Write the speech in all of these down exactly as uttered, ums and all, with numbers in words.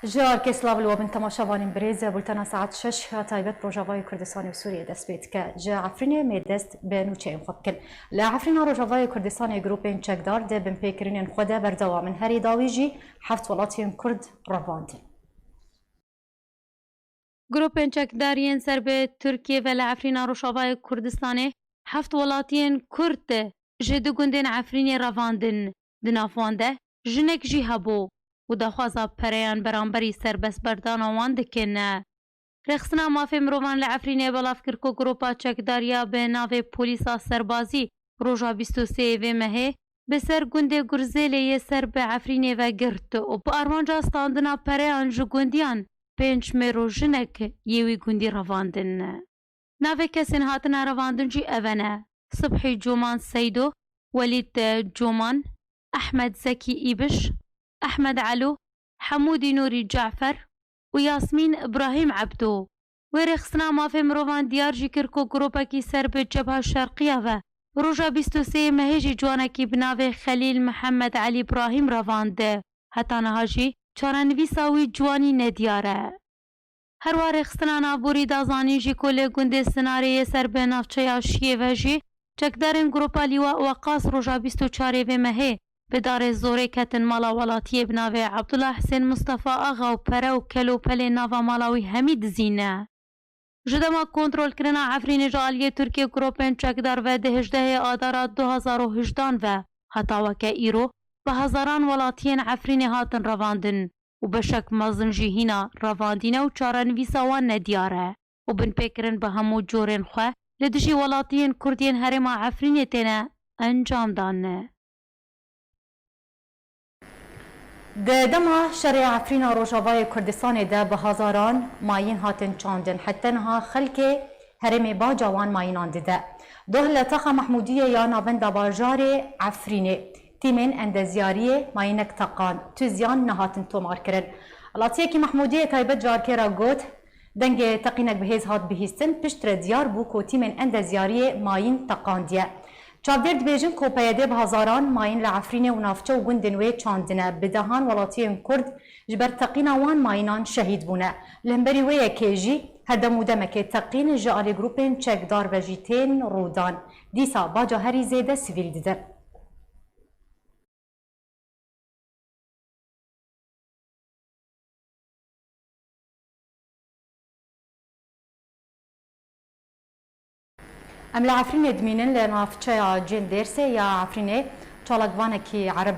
Ji arkê silav li we bin temaşevanên birêz, bultena saet şeş ya taybet Rojavayê Kurdistanê û Sûriyê dest pê dike. Ji Efrînê me dest bi nûçeyên xwe bikin. Li Efrîna Rojavayê Kurdistanê grûpên çekdar di binpêkirinên xwe de berdewam in. Herî dawî jî heft welatiyên Kurd revandin. Grûpên çekdar yên ser bi Tirkiyê ve li Efrîna Rojavayê Kurdistanê heft welatiyên Kurd ji du gundên Efrînê revandin. Di nav wan de jinek jî hebû û daxwaza pereyan beramberî serbestberdana wan dikin. Rêxistina Mafê Mirovan li Efrînê belav kir ku grûpa çekdar ya bi navê Polîsa Serbazî roja bîst û sê vê mehê bi ser gundê Gurzêlê yê ser bi Efrînê ve girt û bi armanca standina pereyan ji gundiyan pênc mêr û jinek yê wî gundî revandin. Navê kesên hatine revandin jî ev ne: Sibhî Coman Seydo, Welîd Coman, Ehmed Zekî Îbiş, Ehmed Elo, Hemûdî Nûrî Cafer û Yasmîn Îbrahîm Ebdo. Wê rêxistina mafê mirovan diyar jî kir ku grûpekî ser bi Cebha Şerqiya ve roja bîst û sê mehê jî ciwanekî bi navê Xelîl Mihemed Elî Brahîm revand. Heta niha jî çarenivîsa wî ciwanî nediyar e. Her wiha rêxistina navborî da zanîn jî ku li gundê Sinarê yê ser bi navçeya Şiyê ve jî çekdarên Grupa Lîwa Weqas roja bîst û çarê vê mehê bi darê zorê ketin mala welatiyê bi navê Abdullah Hisên Mustafa Axa û pere û kelopelê nava mala wî hemî dizîne. Ji dema kontrolkirina Efrînê ji aliyê Tirkiyê grûpên çekdar ve di hejdehê Adara du hazar û hejdan ve heta weke îro bi hezaran welatiyên Efrînê hatin revandin û beşek mezin jî hîna revandîne û çarenivîsa wan nediyar e û binpêkirin bi hemû corên xwe li dijî welatiyên Kurd yên herêma Efrînê têne encamdan. Di dema şerê Efrîna Rojavayê Kurdistanê de bi hezaran mayîn hatin çandin. Heta niha xelkê herêmê baca wan mayînan dide. Doh li taxa Mehmûdiyê ya navenda bajarê Efrînê tîmên endezyariyê mayînek teqan. Tu ziyan nehatin tomarkirin. Welatiyekî Mehmûdiyê taybet ji arkê re got, dengê teqînek bi hêz hat bihîstin, piştre diyar bû ku tîmên endezyariyê mayîn teqandiye. Çavdêr dibêjin ku P Y D bi hezaran mayîn li Efrînê û navçe û gundên wê çandine, bi dehan welatiyên Kurd ji ber teqîna wan mayînan şehîd bûne. Li hemberî wê yekê jî her dem û demekê teqîn ji alî grûpên çekdar ve jî tên rûdan. Dîsa baca herî zêde sivîl didin. Em li Efrînê dimînin, li navçeya Cindêrsê ya Efrînê çalakvanekî erib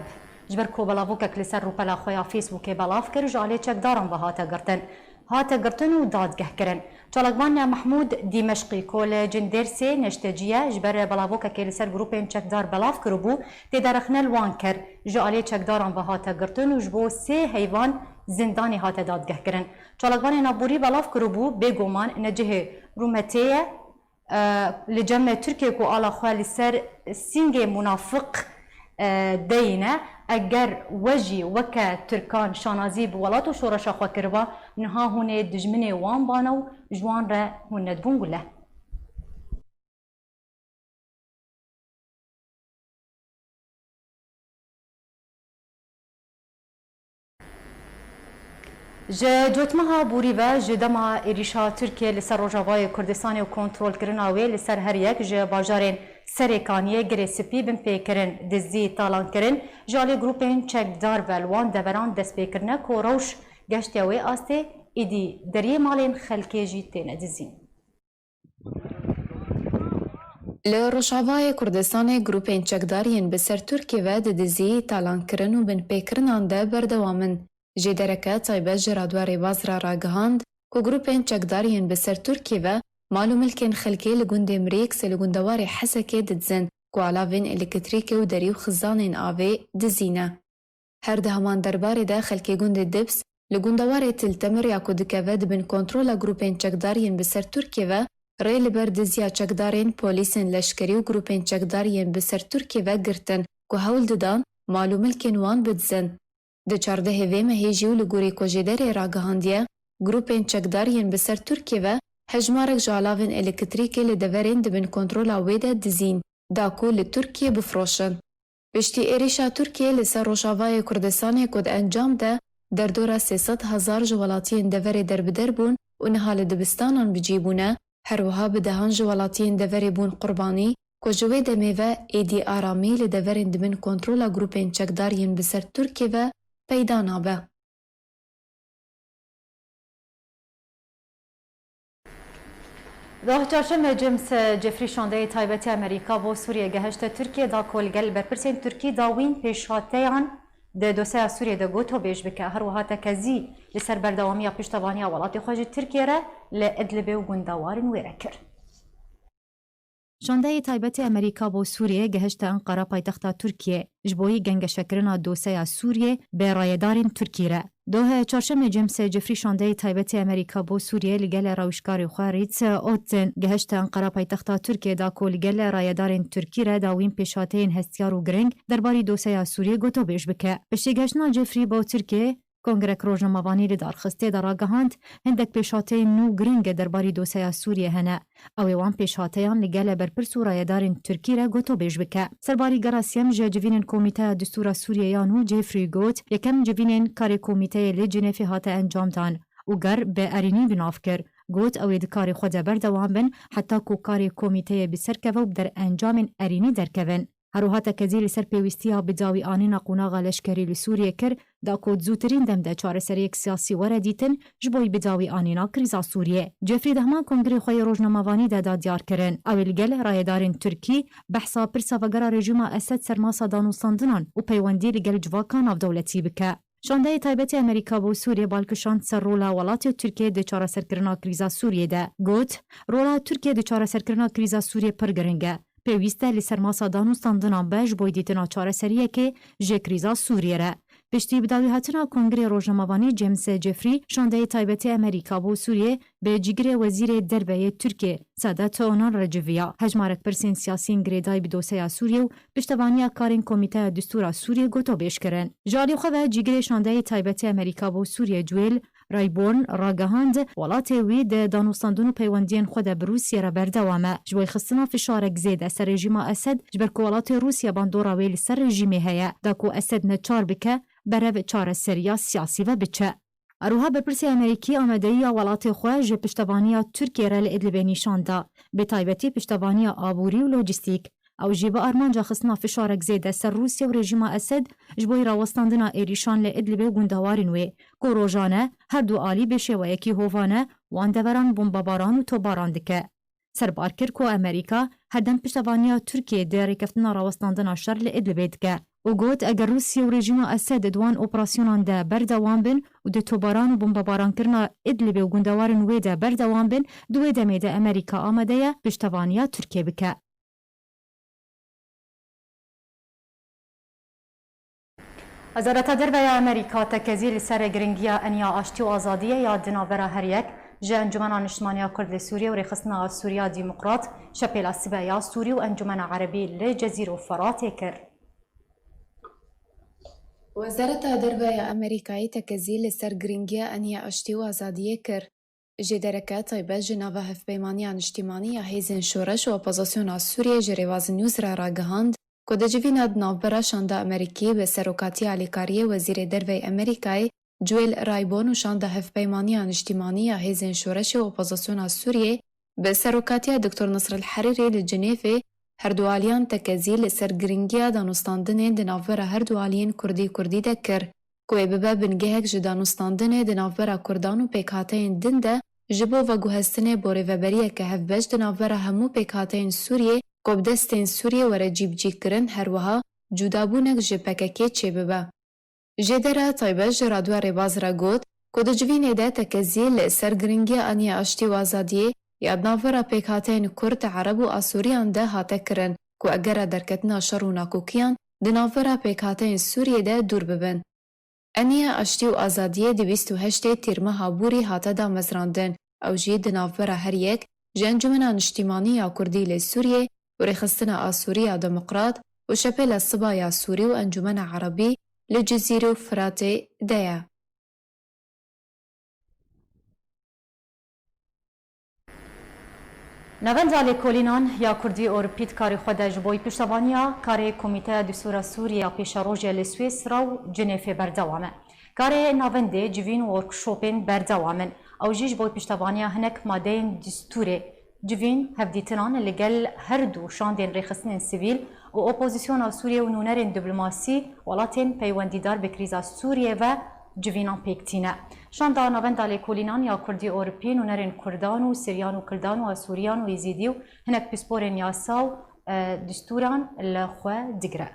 ji ber ku belavokek li ser rûpela xwe ya Facebookê belav kir, ji alî çekdaran ve hate girtin. Hate girtin û dadgeh kirin. Çalakvan Mehmûd Dîmeşqî ku li Cindêrsê neştecî ye, ji ber belavokekê li ser grûpên çekdar belav kiribû, têde rexne li wan kir. Ji alî çekdaran ve hate girtin û ji bo sê heyvan zindanê hate dadgehkirin. Çalakvanê navborî belav kiribû, bêguman ne cihê rûmetê ye, e, li cem Tirkiyê ku ala xwe li ser sîngê munafiq, e, deyîne, eger we jî weke Tirkan şanazî bi welat û şoreşa xwe kiriba, niha hûn ê dijminê wan bane û ji wan re hûn nedibûn gule. Ji cotmeha borî ve, ji dema êrîşa Tirkiyê li ser Rojavayê Kurdistanê û kontrolkirina wê li ser her yek ji bajarên Serê Kaniyê, Girê Spî, binpêkirin, dizî, talankirin, ji alî grûpên çekdar ve li wan deveran destpêkirine ku rewş gehiştiye wê astê, êdî deriyê malên xelkê jî têne dizîn. Li Rojavayê Kurdistanê grûpên çekdar yên bi ser Tirkiyê ve di dizî, talankirin û binpêkirinan de berdewam in. Jêdereke taybet ji Radyo Rêbaz re ragihand ku grûpên çekdar yên bi ser Tirkiyê ve mal û milkên xelkê li gundê Mirêks li gundewarê Hesekê didizin ku alavên elektrîkê û derî û xizanên avê dizî ne. Her di heman derbarê de xelkê gundê Dips li gundewarê Til Temir ya ku dikeve di bin kontrola grûpên çekdar yên bi ser Tirkiyê ve rê li ber diziya çekdarên polîsên leşkerî û grûpên çekdar yên bi ser Tirkiyê ve girtin ku hewl didan mal û milkên wan bidizin. Di çardehê vê mehê jî û li gorî ku jêderê ragihandiye, grûpên çekdar yên bi ser Tirkiyê ve hejmarek ji alavên elektrîkê li deverên di bin kontrola wê de dizîn, da ku li Tirkiyê bifroşin. Piştî êrîşa Tirkiyê li ser Rojavayê Kurdistanê ku di encam de Derdora sê sed hezar ji welatiyên deverê derbider bûn û niha li dibistanan bi cî bûne, her wiha bi dehan ji welatiyên deverê bûn qurbanî, ku ji wê demê ve êdî aramî li deverên di bin kontrola grûpên çekdar yên bi ser Tirkiyê ve peyda nabe. Di roja çarşemê James Jeffrey şandeyê taybetî Amerîka bo Sûriyê gehişte Tirkiyê da ku li gel berpirsên Tirkî dawîn pêşhateyan di dosyeya Sûriyê de gotobêj bike. Her wiha tekezî li ser berdewamiya piştevaniya welatê xwe ji Tirkiyê re li Idlibê û gundewarên wê re kir. Şandeyê taybetê Amerîka bo Sûriyê gehişte Enqara, paytexta Tirkiyê, ji bo yî gengeşekirina doseya Sûriyê bi rayedarên Tirkî re. Di roja çarşemê James Jeffrey şandeyê taybetê Amerîka bo Sûriyê li gele rewişkarê xwe Reed Otton gehişte Enqara, paytexta Tirkiyê, da ku li gele rayedarên Tirkî re dawîn pêşhateyên hestiyar û giring derbarî doseya Sûriyê gotobêj bike. Piştî gehiştina Jeffrey bo Tirkiyê, Kongrek Rojnamevanî li darxistê de ragihand, hindek pêşhateyên nû giring e derbarî doseya Sûriyê hene. Ew ê wan pêşhateyan li gele berpirs û rayedarên Tirkî re gotobêj bike. Serbarî gera siyem ji civînên Komîteya Distûra Sûriyê ya nû Jeffrey got, yekem civînên karê komîteyê li Cinêfê hate encamdan û ger bi erênî bi nav kir. Got, ew ê di karê xwe de berdewam bin, heta ku karê komîteyê bi ser keve û bi derencamên erênî derkevin. Her wiha tekezî li ser pêwîstiya bidawîanîna qonaxa leşkerî li Sûriyê kir, da ku di zûtirîn dem de çareseriyek siyasî were dîtin ji bo bidawîanîna krîza Sûriyê. Jeffrey di heman kongrê xwe yê rojnamevanî de da diyar kirin, ew ê li gel rayedarên Tirkî behsa pirsa vegera rejîma Esed ser masa danûstandinan û peywendî li gel civaka navdewletî bike. Şandeyê taybetê Amerîka bo Sûriyê bal kişand ser rola welatê Tirkiyê di çareserkirina krîza Sûriyê de. Got, rola Tirkiyê di çareserkirina krîza Sûriyê pir giring e. Pêwîst e li ser masa danûstandinan be ji bo dîtina çareseriyekê ji krîza Sûriyê re. Piştî bidawîhatina Kongrê Rojnamevanî James Jeffrey, şandeyê taybetê Amerîka bo Sûriyê bi cîgirê Wezîrê Derve yê Tirkiyê Sedat Onan re civiya. Hejmarek pirsên siyasî yên girêdayî bi doseya Sûriyê û piştevaniya karên Komîteya Distûra Sûriyê gotobêj kirin. Ji alî xwe ve cîgirê şandeyê taybetê Amerîka bo Sûriyê Jewel Rayborn ragihand, welatê wî di danûstandin û peywendiyên xwe de bi Rûsiyê re berdewam e. Ji bo xistina fişarek zêde ser rejîma Esed, ji ber ku welatê Rûsya bandora wê li ser rejîmê heye, da ku Esed neçar bike berev çareseriya siyasî ve biçe. Her wiha berpirsê Amerîkî amadeyiya welatê xwe ji piştevaniya Tirkiyê re li Idlibê nîşan da, bi taybetî piştevaniya aborî û lojîstîk. Ew jî bi armanca xistina fişarek zêde ser Rûsya û rejîma Esed ji bo rawestandina êrîşan li Idlibê û gundewarên wê, ku rojane her du alî bi şêweyekî hovane wan deveran bombebaran û topbaran dike. Serbar kir ku Amerîka herdem piştevaniya Tirkiyê di rêkeftina rawestandina şer li Idlibê dike û got, eger Rûsya û rejîma Esed di wan operasyonan de berdewam bin û di tobaran û bombebarankirina Idlibê û gundewarên wê de berdewam bin, di wê demê de Amerîka amade ye piştevaniya Tirkiyê bike. Wezareta Derve ya Amerîka tekezî li ser giringiya eniya aştî û azadiyê ya di navbera her yek ji Encûmena Niştimaniya Kurd li Sûriyê û Rêxistina Sûriya Demokrat, Şepêla Sibe ya Sûrî û Encûmena Erebî li Cezîr û Feratê kir. Wezareta Derve ya Amerîkayê tekezî li ser giringiya eniya aştî û azadiyê kir. Jêdereke taybet ji nava Hevpeymaniya Niştîmanî ya Hêzên Şoreş û Opozisyona Sûriyê ji Rêvaz News re ragihand ku di civîna di navbera şanda Amerîkî bi serokatiya alîkariyê Wezîrê Derveyê Amerîkayê Jewel Rayborn û şanda Hevpeymaniya Niştîmanî ya Hêzên Şoreşê û Opozisyona Sûriyê bi serokatiya Doktor Nasr El Herîrî li Cinêfê her du aliyan tekezî li ser giringiya danûstandinê di navbera her du aliyên Kurdî-Kurdî de kir. Ku ê bibe bingehek ji danûstandinê di navbera Kurdan û pêkhateyên din de ji bo veguhestinê bo rêveberiyeke hevbeş di navbera hemû pêkhateyên Sûriyê ku bi destên Sûriyê were cîbicîkirin, her wiha cûdabûnek ji P K K çêbibe. Jêdera taybet ji Radyoya Rêbaz re got ku di civînê de tekezî li ser giringiya aniya aştî û azadiyê ya di navbera pêkhateyên Kurd, Ereb û Asûriyan de hate kirin ku egera derketina şer û nakokiyan di navbera pêkhateyên Sûriyê de dûr bibin. Eniya Aştî û Azadiyê di bîst û heştê Tîrmeha Borî hate damezrandin. Ew jî di navbera her yek ji Encûmena Niştîmanî ya Kurdî li Sûriyê û Rêxistina Asûrî ya Demokrat û Şepêla Siba ya Sûrî û Encûmena Erebî li Cizîr û Firatê de ye. Navenda Lêkolînan ya Kurdî Ewropî di karê xwe de ji bo piştevaniya karê Komîteya Distûra Sûriyê ya Pêşerojê li Swîsra û Cinêfê berdewam e. Karê navendê civîn û workshopên berdewam in. Ew jî ji bo piştevaniya hinek madeyên distûrê, civîn, hevdîtinan li gel her du şandên rêxistinên sivîl û opozisyona Sûriyê û nûnerên diplomasî welatên peywendîdar bi krîza Sûriyê ve civînan pêk tîne. Şanda Navenda Lêkolînan ya Kurdî Ewropî nûnerên Kurdan û Siryan û Kildan û Asûriyan û Êzîdî û hinek pisporên yasa û, e, distûran li xwe digire.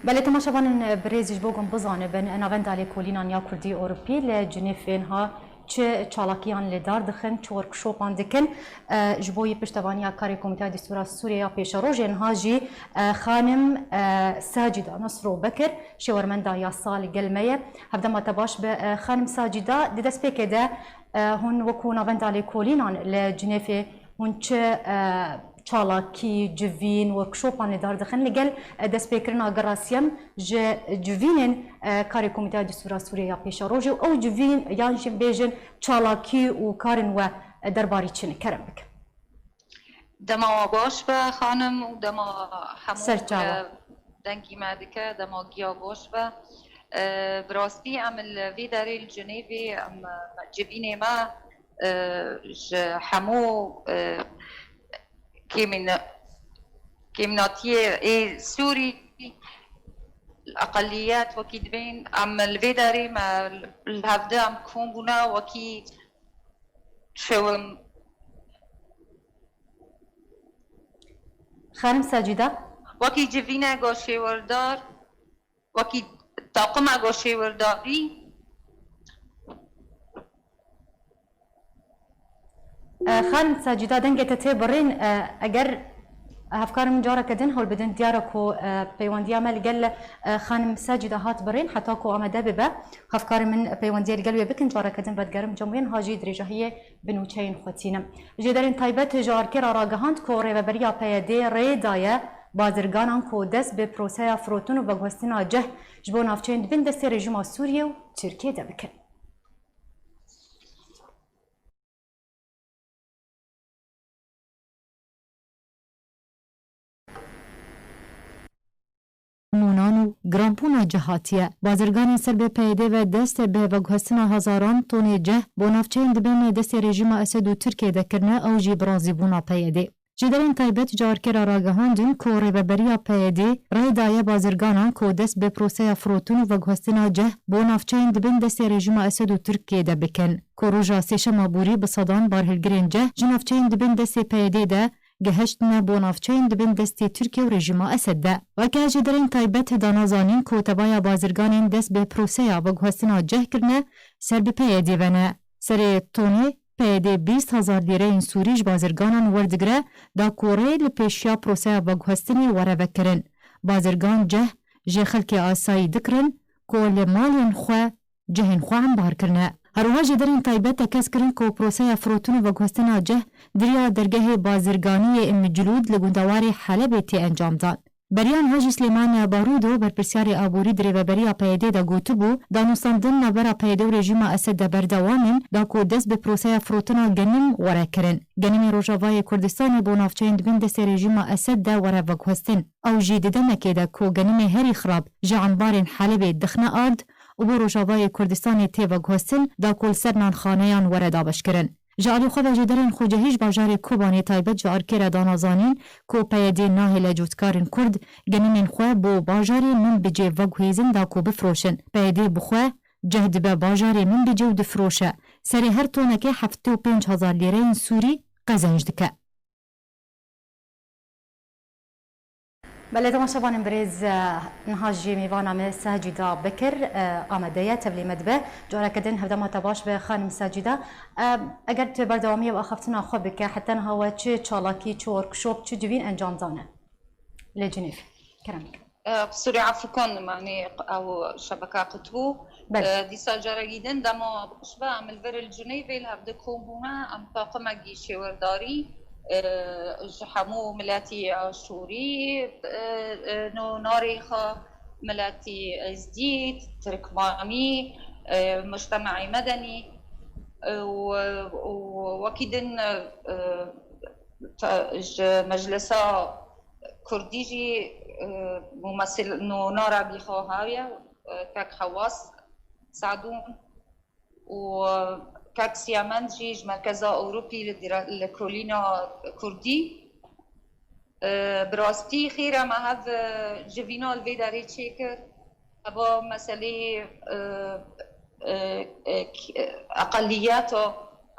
Belê, temaşevanên birêz, ji bo ku em bizanibin, Navenda Lêkolînan ya Kurdî Ewropî li Cinêfê niha çi çalakiyan li dar dixin, çi workshopan dikin, e, ji bo yê piştevaniya karê Komîteya Destûra Sûriyê ya Pêşerojê niha jî, e, xanim, e, Sacîda Nasro Bekir, şêwermenda yasa li gel me ye. Hevdema te baş be, e, xanim Sacîda. Di destpêkê de, e, hûn wekû Navenda Lêkolînan li Cinêfê hûn çi, e, çalakî, civîn, workshopan li dar dixin? Li gel, e, destpêkirina gera siyem ji civînên, e, karê Komîteya Destûra Sûriyê ya Pêşerojê û ew civîn, yan jî bêjin çalakî û karên we, e, derbarî çi ne? Kerem bikin. Dema we baş be, xanim, û dema hemû Ser çawa. e, dengî me dike, dema giya baş be. E, bi rastî em li vê derê li Cinêvê, em, e, civînê me, e, ji hemû, e, kêmîn-, kêmînatiyê ê Sûrî, eqeliyet wekî dibên, em li vê derê me li hevdi em kom bûne, wekî şewim. Xanim Sacîda. Wekî civîneka şêwerdar, wekî taqimeka şêwerdarî. E, Xanim Sacîda, dengê te tê birîn. E, eger hevkarên min careke din hewl bidin, diyar e ku, e, peywendiya me li gel, e, Xanim Sacîda hat birîn, heta ku amade bibe, hevkarên min peywendiyê li gel wê bikin, careke din vedigerim cem wê, niha jî dirêjahiyê bi nûçeyên xwe tînim. Jêderên taybet ji Arkêra ragihand ku rêveberiya P Y D'ê rê daye bazirganan ku dest bi proseya firotin û veguhestina cih ji bo navçeyên di bin destê rejîma Sûriyê û Tirkiyê de bikin. Nûnan û giranbûna cih hatiye. Bazirganên ser bi P Y D ve dest bi veguhestina hezaran tonê cih bo navçeyên di bin destê rejîma Esed û Tirkiyê de kirine, ew jî bi razîbûna P Y D. Jêderên taybet ji Arkêra ragihandin ku rêveberiya P Y D rê daye bazirganan ku dest bi proseya firotin û veguhestina cih bo navçeyên di bin destê rejîma Esed û Tirkiyê de bikin, ku roja sêşema borî bi sedan barhilgirên cih ji navçeyên di bin destê P Y D de gihiştine bo navçeyên di bin destê Tirkiye û rejîma Esed de. Weke jêderên taybet dana zanîn ku tevaya bazirganên dest bi proseya veguhestina cih kirine ser bi P Y D ve ne. Serê tonê P Y D bîst hezar lîreyên Sûrî ji bazirganan werdigire, da ku rê li pêşiya proseya veguhestinê were vekirin. Bazirgan cih ji xelkê asayî dikirin ku li malên xwe cihên xwe embar kirine. Her wiha jêderên taybet tekez kirin ku proseya firotin û veguhestina cih di riya dergehê bazirganiyê Miclûd li gundewarê Helebê tê encamdan. Beriya niha jî Silêman Barûdo, berpirsyarê aborî di rêveberiya P Y D de gotibû, danûstandin navbera P Y D û rejîma Esed de berdewam in, da ku dest bi proseya firotina genim were kirin. Genimê Rojavayê Kurdistanê bo navçeyên di bin destê rejîma Esed de were veguhestin. Ew jî di demekê de ku genimê herî xirab ji embarên Helebê dixine ard û bo Rojavayê Kurdistanê tê veguhestin, da ku li ser nanxaneyan were dabeşkirin. Ji alî xwe ve jêderên xwecihî ji bajarê Kobanê taybet ji Arkê re dana zanîn ku P Y D nahêle cotkarên Kurd genimên xwe bo bajarê Minbicê veguhêzin, da ku bifroşin. P Y D bi xwe cih dibe bajarê Minbicê û difiroşe. Serê her tonekê heftê û pênc hezar lîreyên Sûrî qezenc dike. Belê, temaşevanên birêz, e, niha jî mêvana me Sacîda Bekir, e, amade ye, tevlî me dibe. Careke din hevdema te baş be, xanim Sacîda. E, eger tu berdewamiya bi axaftina xwe bike, heta niha we çi çalakî, çi workshop, çi civîn encam dane li Cinêv? Kerem. E, qisûrê efû kan, yanî ew şebeke qut bû. Belê. E, dîsa carekî din dema baş be, em li vir li Cinêvê li hevdi kom bûne, em taqimekî şêwerdarî, e, ji hemû miletî Aşûrî, e, e, no narêxa miletî Êzdî, Tirkmanî, e, mujtemaî medenî, û, û wekî din, e, te-, ji meclisa kurdî jî, e, mumesil nûnara bîxwe haye, e, kek Hewas Sadûn û kek Siyamend jî ji Merkeza Ewropî li dira-, li kolîna kurdî. E, bi rastî xêr e me hev, e, civîna li vê derê çêkir. Heva meselê, e, e, e, k-, e, eqeliyeta,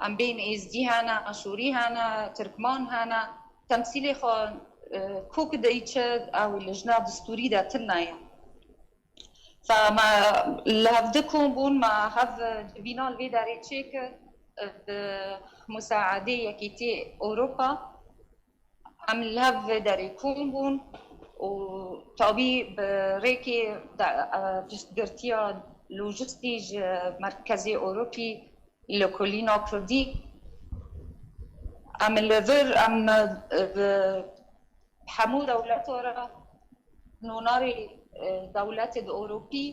em bên êzdî hene, aşûrî hene, tirkman hene, temsîlê xwe, e, ku ki de çi ew lijna distûrî de tune ye. Fe me li hevdi kom bûn, me hev civîna li vê derê çêkir, e, bi musaedê Yekîtî Ewropa. Em li hev vê derê kom bûn û tabî bi rêkê de, e, piştgirtiya lojistî ji Merkezê Ewropî li kolîna kurdî. Em li vir, em, e, bi hemû dewleta re nûnarê, e, dewletê di Ewropî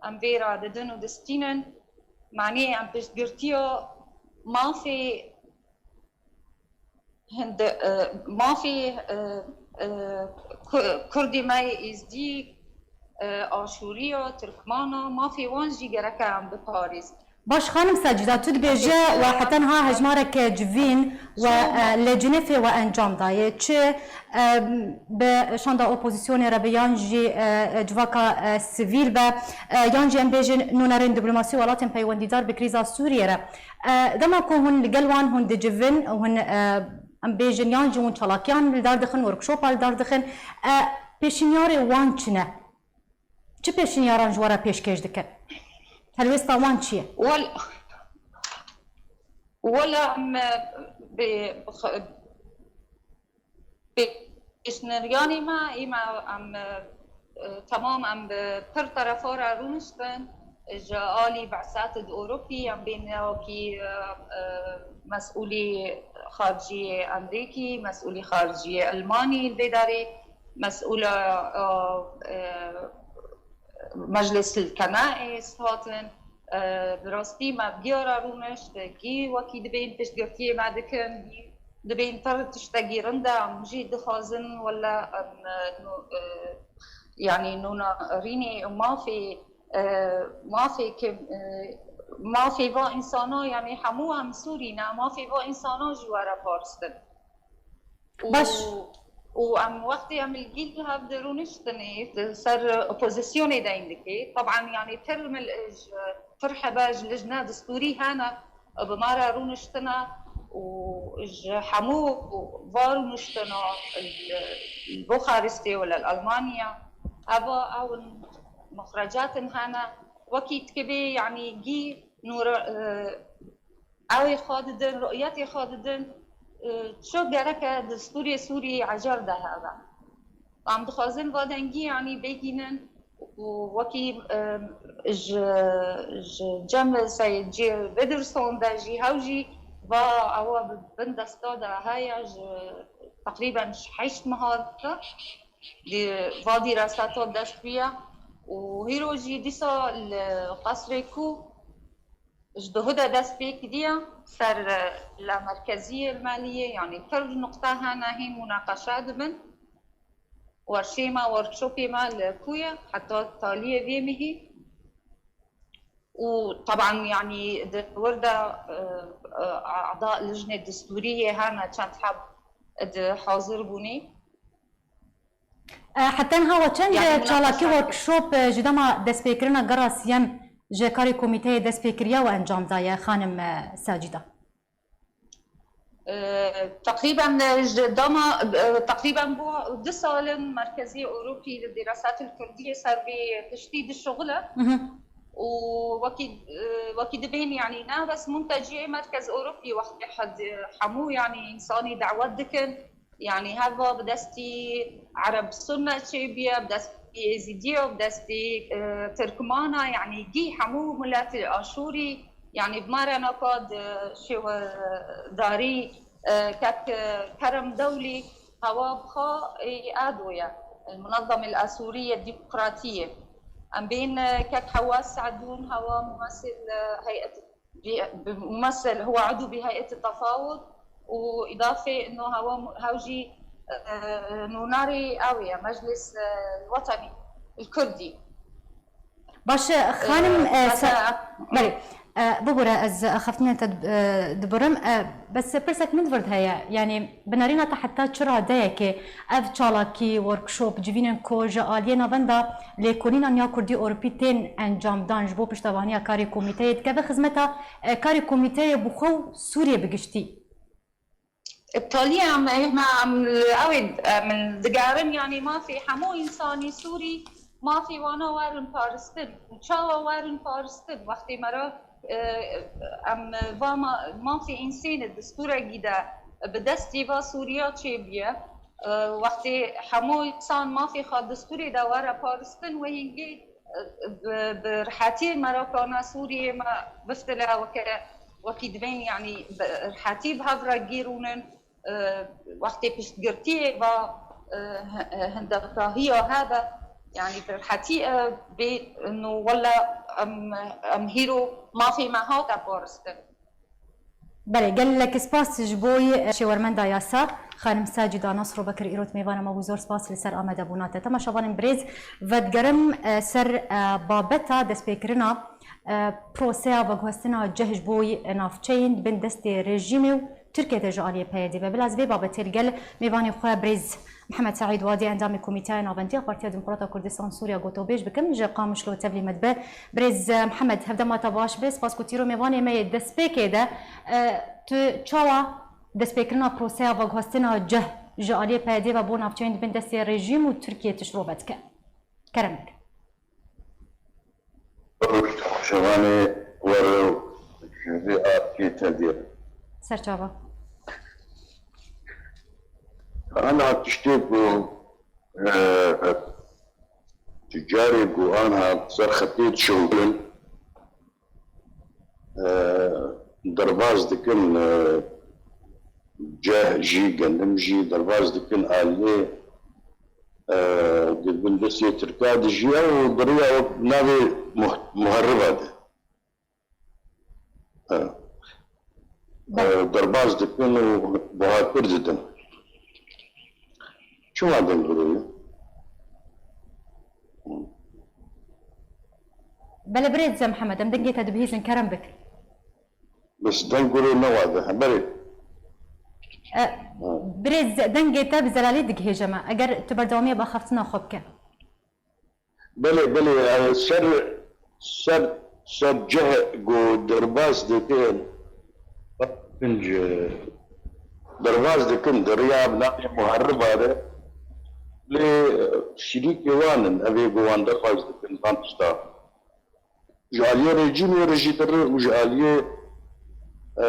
em vê re didin û distînin. Manê em piştgirtiya mafê Hindi, e, mafê, e, e, Ku-, Kurdê me yê Êzdî, e, Aşûriya, Tirkmana, mafê wan jî gereke em biparêzin. Baş xanim Secîda, tu dibêje we heta niha hejmareke civîn we, e, li Cinêfê we encam daye. Çi, e, bi şanda opozîsyonê re be yan jî, e, civaka, e, sivîl be, e, yan jî em bêjin nûnerên diplomasî welatên peywendîdar bi krîza Sûriyê re. E, dema ku hûn li gel wan hûn dicivin, hûn, e, em bêjin yan jî hûn çalakiyan li dar dixin, workshopa li dar dixin, e, pêşniyarê wan çi ne? Çi pêşniyaran ji we re pêşkêş dikin? Helwêsta wan çi ye? Wel-, wela em, e, bi, bi, Pêşniyarê me, ê me, em, e, temam em bi pir terefa re rûniştin. Ji alî Be'sat di Ewropî, em bên wekî, e, e, mesûlî xariciyê Amerîkî, mesûlî xariciyê Elmanî li vê derê, mesûla, e, e, Meclis li Kenaê hatin. E, bi rastî me bi giya re rûnişt, gî wekî dibên piştgirtiyê me dikin, gî dibên pir tiştekî rind e, em jî dixwazin, wele em, e, nû-, e, yanî nûnerînê mafê, e, mafê ke, e, mafê va însana, yanî hemû em Sûrî ne, mafê va însana jî were parastin. Û, Baş. û em wextê em li gîl hev di rûniştinê, di ser opozisyonê deyn dikê. Teban, yanî pir mil-, ji, pir hebe ji lijne distûrî hene, bi me re rûniştine û ji hemû va rûniştina li, li Buxarestê wala li Almanya. Eva ew in muxrecatin hene. Wekî dikevê, yanî gî nûre, e, Ew ê xwe didin, ru'yetê xwe didin, e, çi gereke distûrê Sûriyê ecer de hebe. Em dixwazin va dengî, yanî bêgînin û wekî, e, ji, ji cem Seyid Cî Widerson de jî hew jî va ewa bi bin desta de heye ji teqrîben ji heşt meha de di va dîraseta dest bûye û hîro jî dîsa li qesrê ku Ji duhû de dest pê kiriye ser, e, la merkeziyê li Maliyê, yanî pir nuqte hene hîn munaqeşa dibin. Werşê me, workshopê me li ku ye, heta taliyê vê mehî. Û teban, yanî di wir de, e, e, a'da lijnê distûrî yê hene çend heb di hazir bûnê. E, heta niha we çend Yanî çalakî munaqeşa workshop, e, ji dema destpêkirina gera siyem ji karê komîteyê destpêkiriya we encam daye, xanim, e, Sacîda? E, teqrîben, e, ji dema, e, teqrîben bû du sal in Merkezî Ewropî li Dirasatil Kurdiyê ser vê tiştî dişuxile. Mhm. Û wekî, e, wekî dibên, yanî ne bes munteciyê Merkez Ewropî wextê hed-, hemû, yanî însanî dawet dikin. Yanî heva bi destî Ereb Sunne çêbûye, bi destî Êzîdiya, bi destî, e, Tirkmana, yanî gî hemû miletê Aşûrî, yanî bi me re naka di şêwedarî, e, kek, e, Kerem Dewlî, hewa bi xwe, e, ado ye. Munezemê Asûrî ye Demokratî ye. Em bên, e, kek Hewas Sadûn, hewa mumesil, e, heyet بممثل، هو عضو بهيئة التفاوض، وإضافة إنه هو م-، هو جي، آه، نوناري قوي مجلس، آه، الوطني الكردي. Baş e, xanim, e, se-, belê, e, bibûre ez axaftinê te dib-, e, dibirim. E, bes pirsek min vir heye. Yanî bi nerîna te heta çi radeyekê ev çalakî, workshop, civînên ku ji aliyê Navenda Lêkolînan ya Kurdî Ewropî tên encamdan ji bo piştevaniya karê komîteyê dikeve xizmeta, e, karê komîteyê bi xwe û Sûriyê bi giştî? Îtalî em, em, em, ew ê, em digerin, yanî mafê hemû însanî Sûrî, mafê wana werin paristin. Û çawa werin paristin? Wextê me re, e, em va ma-, mafê însênê distûrekî de bi destî va Sûriya çêbûye. E, wextê hemû însan mafê xwe distûrê de were paristin, wê hingê, e, bi, bi rihetî me re kana Sûriyê me biftile weke, wekî divên, yanî bi rihetî bi hev re gîrûnin, e, wextê piştgirtiyê ve, e, he-, e, hindekahiya hebe, yanî bi rihetî, e, bê, no wele em, em hîro mafê me hate paristin. Belê, gelek spas ji bo, e, şêwermenda yasa, xanim Sacîda Nasro Bekir, îro mêvana me bû, zor spas li ser amadebûna te. Temaşevanên birêz, vedigerim, e, ser, e, babeta destpêkirina, e, proseya veguhestina ceh ji bo, e, navçeyên bin destê rejîmê û Tirkiyê de ji aliyê P Y D ve. Bila ez vê babetê li gel mêvanê xwe birêz Mihemed Seîd Wadî, endamê Komîteya Navendî ya Partiya Demokrata Kurdistan Sûriya gotobêj bikim, ji Qamişlo tevlî me dibe. Birêz, e, Mihemed, hevdema te baş be. Spas ku tîro mêvanê me yê destpêkê de, e, tu çawa destpêkirina proseya veguhestina ceh ji aliyê P Y D ve bo navçeyên di bin destê rejîm û Tirkiyê tu şirove dike? Kerem bike. Roj xweş, şevanê were û ji vê arkê te dêr. Serçava. Ana tiştê ku, e, tu carê ku anha ser xetê dişewilin, e, derbas dikin, e, ceh jî, genim jî derbas dikin aliyê, e, di bin destê Tirka de jî ew bi riya wek navê muh-, muheriba de, e, e, derbas dikin û buhatir didin. Çima dengirê ye? Belê birêz Mihemed, em dengê te dibihîzin, kerem bik. Bes deng gurê ne wadihe, belê. E, birêz dengê te bi zelalî digihêje me. Eger tu berdewamiya bi axaftina xwe bike. Belê, belê, e, ser, ser, ser cih ku derbas dikin, pinc, e, derbas dikin di riya bi navê muheriba de, lê, e, şirîkê wan in, ev ê ku wan derbas dikin, van tişta. Ji aliyê rejîmê re jî dirin û ji aliyê, e,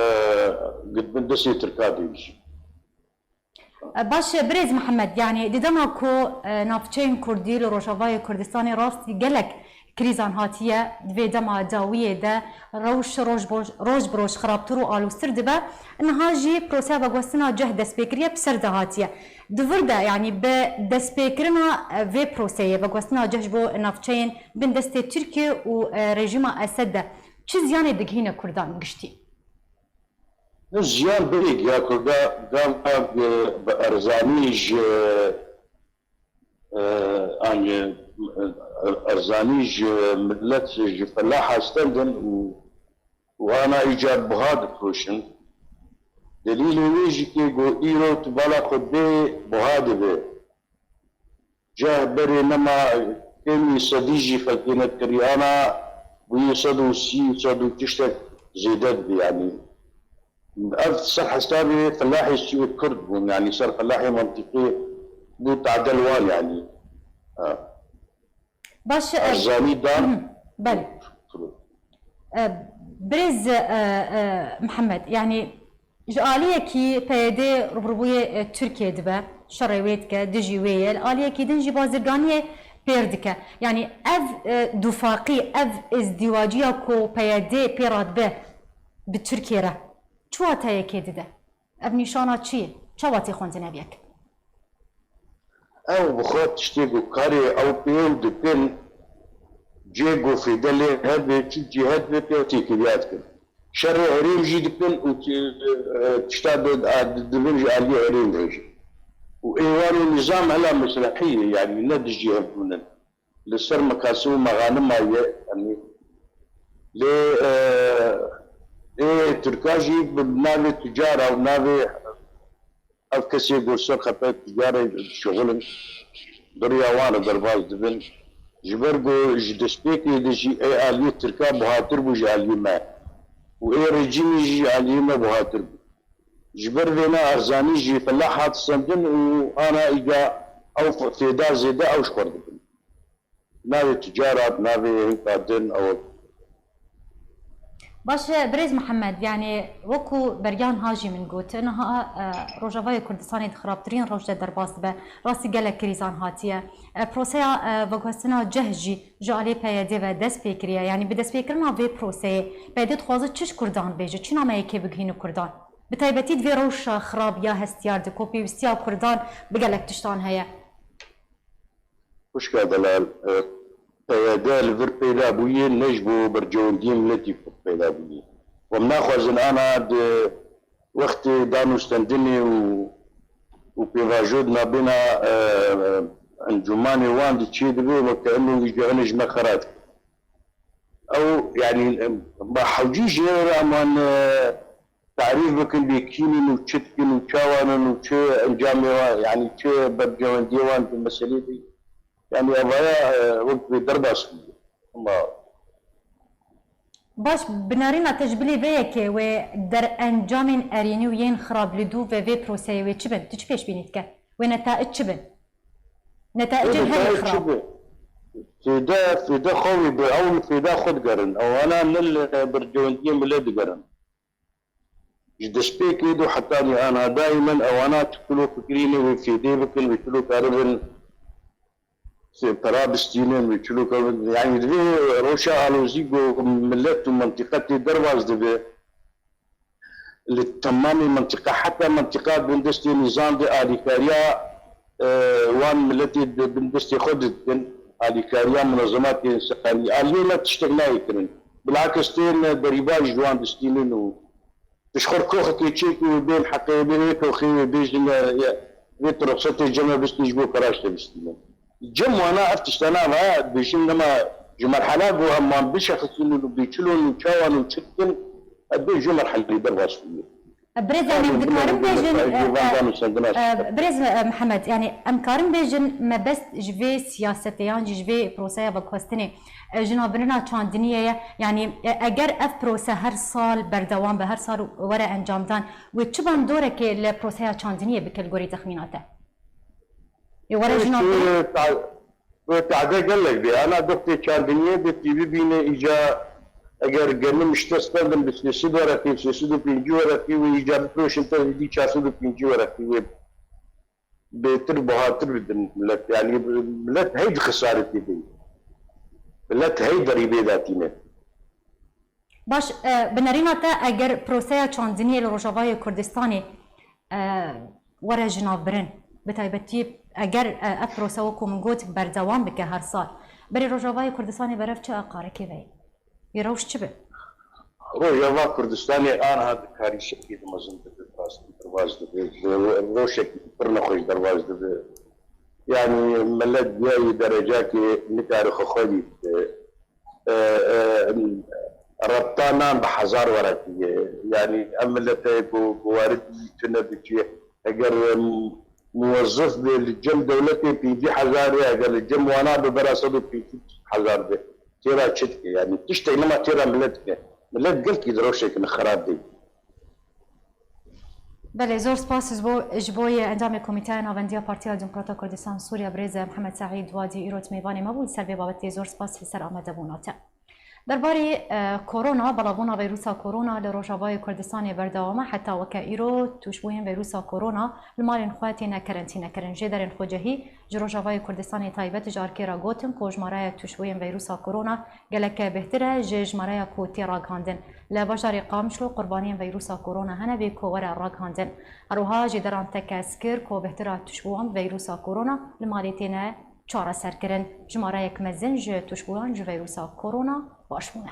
gidbin destê Tirka de jî. Baş e, birêz Mihemed, yanî di dema ku, e, navçeyên Kurdî li Rojavayê Kurdistanê rastî gelek krîzan hatiye, di vê dema dawiyê de rewş roj bo-, roj bi roj xirabtir û aloztir dibe, niha jî proseya veguhestina ceh dest pê kiriye, bi ser de hatiye. Di vir de, yanî bi destpêkirina, e, vê proseyê, veguhestina ceh ji bo navçeyên bin destê Tirkiye û, e, rejîma Esed de çi ziyanê digihîne Kurdan bi giştî? Ziyan belê giha Kurda, gava, e, bi erzanî ji, e, an, e, erzanî ji milet, ji felaha stendin û, û ana îcar buha difiroşin. Delîlê wê jî kê ku îro tu bala xwe dê buha dibe. Ceh berê nema kêmî sedî jî xelkê nedikirî, ana bûyî sed û sî, sed û tiştek zêde dibe, yanî. Ev ser hesabê felahê Sûrê Kurd bûn, yanî ser felahê mentiqî bû tadel wan, yanî. Ha. Baş e, erzanî dan. Hı hı, belê. E, birêz, e, e, Mihemed, yanî ji aliyekî P Y D rûbirûbûyê, e, Tirkiye dibe, şerê wê dike, dijî wê ye, li aliyekî din jî bazirganiyê pêr dike. Yanî ev, e, dufaqî, ev îzdîwaciya ku P Y D pê radibe bi Tirkiye re, çi wateyekê dide? Ev nîşana çi ye? Çawa tê xwendin ev yek? Ew bi xwe tiştê ku karê ew pê ew dikin, cê ku fêde lê hebe, çi cî hebe pê têkiliya dikin. Şerê herêm jî dikin û ti-, e, tişta di-, a-, di-, dibin ji aliyê herêm re jî. Û êwan û nîzam hela mislehî ye, yanî ne dijî hev bûn in. Li ser mekasim û mexanima ye, yanî lê, e, ê Tirka jî bi navê tucara û navê ev kesê ku ser xeta tucarê dişixulin, bi riya wan re derbas dibin. Ji ber ku ji destpêkê de jî ê aliyê Tirka buhatir bû ji aliyê me. Û ê rejîmê jî ji aliyê me buhatir bû. Ji ber vêna erzanî jî felah hat stendin û ana îca ew fêda zêde ew ji xwe dibin. Navê tucara, navê hinka din ew. Baş e, birêz Mihemed, yanî wekû beriyan ha jî min got, niha e, Rojavayê Kurdistanê di xirabtirîn roj de derbas dibe. Rastî gelek krîzan hatiye. E, proseya e, veguhestina ceh jî ji aliyê P Y D ve dest pê kiriye. Yanî bi destpêkirina vê proseyê, P Y D dixwaze çi ji Kurdan bêje, çi nameyekê bigihîne Kurdan? Bi taybetî di vê rewşa xirab ya hestiyar de ku pêwîstiya Kurdan bi gelek tiştan heye. Xwişka delal, e, P Y D li vir peyda bûye, ne ji bo bercewendiyên miletî peyda bûye. Em naxwazin ana di wextê danûstendinê û, û pêvajo di nabêna, e, encûmanê wan de çêdibe, weke hemû îca hene ji me xera dikin. Ew, yanî, em, ba hewcî jê re em wan, e, tarîf bikin, bê kî ne û çi dikin û çawa ne û çi encamê wan, yanî çi bercewendiyê wan di meselê de, yanî evaya, e, wek vê derbas bûye. Ama Baş, bi nerîna te ji bilî vê yekê wê derencamên erênî û yên xirab li dû ve vê proseyê wê çi bin? Tu çi pêşbînî dike? Wê netaic çi bin? Netaic Wê ên herî netaic çi xirab. Bi? Fêde, fêde xwe wê bi, ew li fêda xwe digerin. Ewana ne li bercewendiyê milê digerin. Ji destpêkê do hetanî ana daîmen ewana çi kilo fikirî ne wê fêdê bikin, wê çilo karibin pera bistînin, wê çilo karibin. Yanî divê rewşa alozî ku milet û mentiqe tê derbas dibe. Li temamê mentiqa, heta mentiqa bin destê nîzam de alîkariya, e, wan miletê di bin destê xwe didikin, alîkariya munezematê însanî. Aliyê me tiştek nayê kirin. Bilakis tên derîba ji wan distînin û pişxur koxekê çêkî wê bên heqê wê bên wê koxê wê bêjin, e, vê tu ruxsetê cem me bistî ji bo keraş te bistînin. Cem wana ev tiştana va dibêjin nema ji merhela ku em wan bişexisînin û bêçilon û çawan û çi dikin, ez bê ji merhelê derbas bûye. Birêz, em dikarin bêjin, e, e, birêz, e, Mihemed, yanî em karin bêjin mebest ji vê siyasetê yan jî ji vê proseya veguhestinê, e, jinavbirina çandiniyê ye. Yanî, e, eger ev prose her sal berdewam be, her sal were encamdan, wê çi bandorekê li proseya çandiniyê bike li gorî texmîna te? Ê were Wê jina tu ta-, wê tade gelek bê. Ana doxtê çandiniyê bi tî bibîne îca eger genim işte stendin bi sê sed wereqî, sê sed û pêncî wereqî wê îca bifiroşin te zîdî çar sed û pêncî wereqî wê bêtir buhatir bidin milet. Yanî milet hey di xisarê tê de. Milet hey derîbê datîne. Baş, e, bi nerîna te eger proseya çandiniyê li Rojavayê Kurdistanê, e, were jinavbirin, bi taybetî eger, e, ev prose wekû min got berdewam bike her sal, berê Rojavayê Kurdistanê berev çi aqarekê ve ye? Wê rewş çi be? Rojava Kurdistanê anha di karîşekê de mezin dibe, rastî derbas dibe, bi rewşekî pir nexweş derbas dibe. Yanî milet giyayî derecakê nikare xwe xwedî bide. E, e, rebta nan bi hezar werekî ye. Yanî ev milete ku, ku waridî tune diçiye. Eger, e, muwezif be li cem dewletê pêncî hezar e, eger li cem wana be bera sed û pêncî hezar be. Têra çi dike? Yanî tiştek nema têra milet dike. Milet gelkî di rewşekine xerab de. Belê, zor spas ji bo, ji bo yê endamê Komîteya Navendiya Partiya Demokrata Kurdistan Sûriye, birêz Mihemed Seîd Wadî, îro di mêvanê me bû. Li ser vê babetê zor spas li ser amadebûna te. Derbarê, e, korona, belavbûna vîrusa korona li Rojavayê Kurdistanê berdewam e. Heta weke îro tûşbûyên vîrusa korona li malên xwe têne kerentînekirin. Jêderên xwecihî ji Rojavayê Kurdistanê taybet ji ARKê re gotin ku jimareya tûşbûyên vîrusa korona gelek bêhtir e ji jimareya ku tê ragihandin. Li bajarê Qamişlo qurbaniyên vîrusa korona hene bê ku were ragihandin. Her wiha jêderan tekez kir ku bêhtira tûşbûwan bi vîrusa korona li malê têne çareserkirin. Jimareyek mezin ji tûşbûyan ji vîrusa korona baş bûne.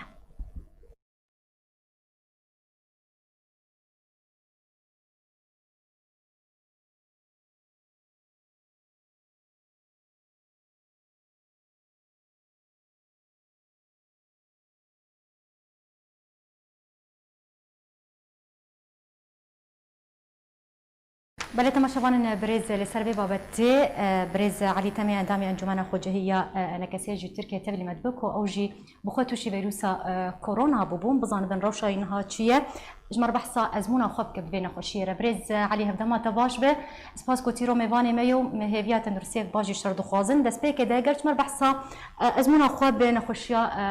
Belê temaşevanên birêz, li ser vê babetê, e, birêz Elî Temê, endamê Encûmena Xwecihî ya, e, Enekesiyê ji Tirkiyê tevlî me dibe ku ew jî bi xwe tûşî vîrusa, e, korona bûbûn. Bizanibin rewşa wî niha çi ye? Ji me re behsa ezmûna xwe bike bi vê nexweşiyê re. Birêz Elî, hevdema te baş be. Spas ku tîro mêvanê me ye û me hêviya tenduristiyek baş jî ji te re dixwazin. Destpêkê de ger ji me re behsa, e, ezmûna xwe bi nexweşiya, e,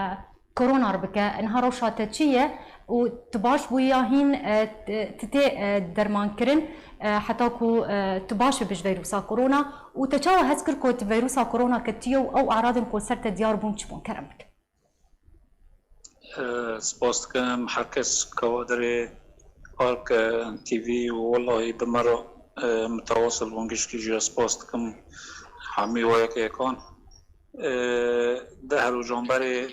korona re bike. Niha rewşa te çi ye û tu baş bûyî ya hîn, e, t-, tu tê, e, dermankirin, e, heta ku, e, tu baş bibî ji veyrusa korona û te çawa his kir ku tu veyrusa korona ketiye û ew eradên ku li ser te diyar bûn çi bûn? Kerem bike. E, spas dikim her kes, kawadirê Xalk, e, T V û welahî bi me re, e, mitewasil bûn, gişkî jî spas dikim hemî we yek yekan. E, deh roj berê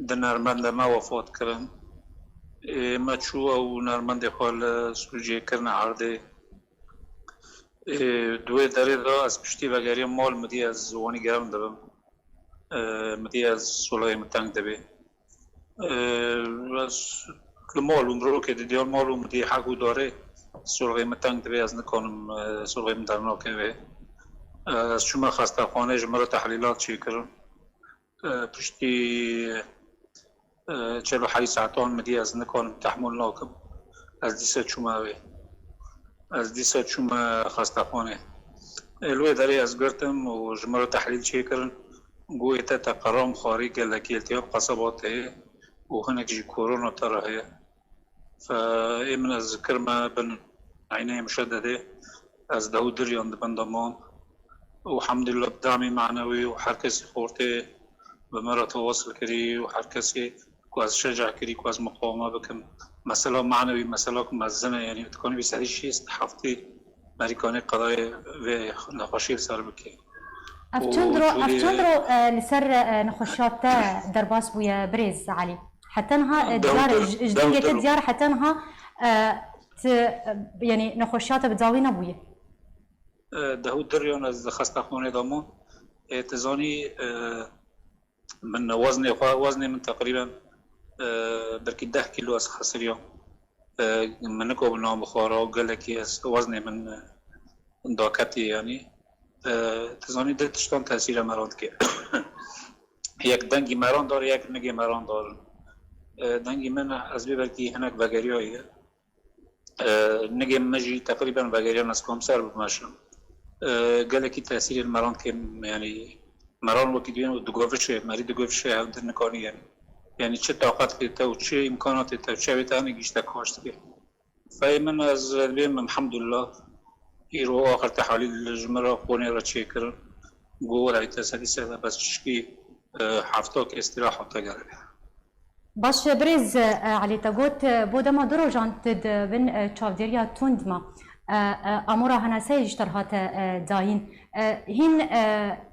di nermendê me wefat kirin. E, me çû ew nermendê xwe li sûcê kirine erdê. E, di wê derê de ez piştî vegeriyam mal, min dî ez wanî germ dibim. E, min dî ez solixê min teng dibê. E, ez li mal û mirokê di diyar mal û min dî hek û darê solixê min teng dibê, ez nikanim, e, solixê min dernakeve. E, ez çûme xestexanê, ji min re tehlîlat çêkirin. E, piştî, e, çel û heyî saetan min dî ez nikanim, tehmûl nakim. Ez dîsa çûme wê. Ez dîsa çûme xestexanê. E, li wê derê ez girtim û ji min re tehlîl çêkirin. Got, ê te teqeram xwarî gelekî, iltihab qeseba te ye û hinek jî korona te re heye. Fe ê min ez kirime bin eyneyê muşededê, ez dehû diriyan di bin de mam. Û hemdulillah bi damî manewî û her kesî xortê bi me re tewasil kirî û her kesî ku ez şeca kirî ku ez miqaweme bikim. Mesela manewî, mesela ku mezin e, yanî dikanî bî serî şêst heftê merîkanê qedayê vê nexweşî li ser bikê. Ev Û çend ro, ev Sûriyê çend ro, e, li ser, e, nexweşiya te derbas bûye birêz Elî? Heta niha, e, diyar, ji, ji dengê te diyar heta niha, e, ti, e, yanî nexweşiya te bi dawî nebûye? E, dehû diriyan ez di xestexanê de mam. E, tu zanî, e, min weznê xwe, weznê min teqrîben, e, belkî deh kîlo ez xesiriyam. E, min nikabû nam bixwara û gelekî ez weznê min, e, daketî yanî. E, tu zanî du tiştan tesîrê me re dike. Yek dengî me re dar, yek nigê me re dar. E, dengî min ez bê belkî hinek vegeriyaye. E, nigê min jî teqrîben vegeriyan ez kom ser bimeşim. E, gelekî tesîrên meran kêm, yanî meran wekî duyên û digovişê, merî digovişê hevdir nikanî yanî. Yanî çi taqetê te û çi îmkanatê te û çavê te hinek gişte kaş dike. Feyê min ez dibêm, elhamdulillah, îro axir tehalîl ji min re xonê re çêkirin. Got, were te sedî sede bes çişkî, e, hefta ke îstîrahat te gerek. Baş e, birêz, e, Elî, te got, e, bo dema du rojan tu di bin, e, çavdêriya tund ma. E, e, amora henaseyê ji te re hate, e, dayîn. E, hîn, e,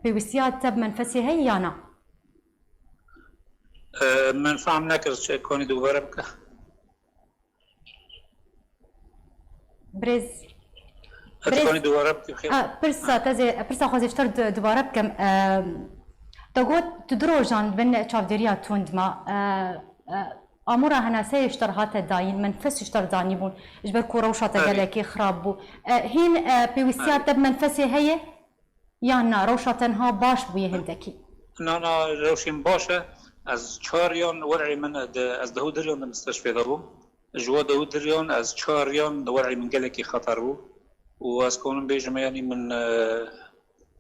pêwîstiya te bi menfesê heye ya na? E, min fehm nekir, çi konî dubare bike. Birêz. Birêz. Dikanî dubare bikî xêr. Ha, pirsa te zê, pirsa xwe zê ji te re du-, dubare bikim. Em, te got tu du rojan bin çavdêriya tund ma. E, e, amora henaseyê ji te re hate dayîn, menfes ji te re danî bûn. Ji ber ku rewşa te Erê. gelekî xirab bû. E, hîn, e, pêwîstiya Erê. te bi menfesê heye? Yan na, rewşa te niha baş bûye hindekî? Na, na, rewşên baş e. Ez çar yan werê min de, ez dehû diriyan di misteşfê de bûm. Ji we dehû diriyan ez çar yan di werê min gelekî xeter bû. Û ez konim bêjim, yanî min, e,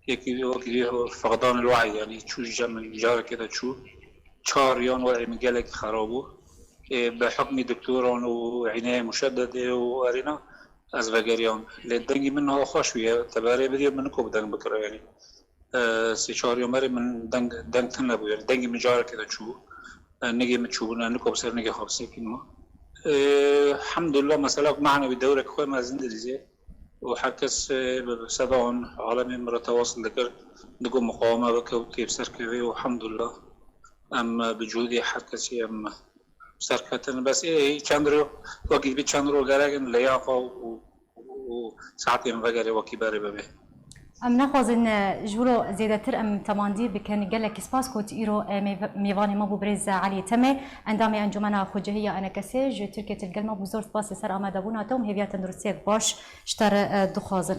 yekî, wekî dî feqdan el we'y, yanî çû ji min carekê de çû. Çar yan werê min gelekî xera bû. Ê, bi hukmî doktoran û îneya muşededê û erêna ez vegeriyam. Lê dengî min niha xweş bûye. Te berê bidî min niko bi deng bikira, yanî. E, sê çar yan berê min deng, deng tune bû, yanî dengê min carekê de çû. E, nigê min çûbûne, niko bi ser nigê xwe bisekînim. E, hemdulillah, mesela ku manewî dewrek xwe mezin dirîzê. Û her kes, e, bi, bi sedan alemê min re tewasil dikir, digo miqaweme bike û tê bi ser kevê û hemdulillah. Em, e, bi cuhdê her kesî em serketin. Bes ê çend ro, wekî dibî çend ro gerek in, leyaxa û, û saetên vegerê wekî berê bibe. Em naxwazin, e, ji wilo zêdetir em temandî bikin. Gelekî spas ku tu îro, e, mêv-, mêvanê me bû birêz Elî Temê, endamê Encûmena Xwecihî ya ENKSê ji Tirkiyê tu li gel me bû. Zor spas li ser amadebûna te û em hêviya tenduristiyek baş ji te re, e, dixwazin.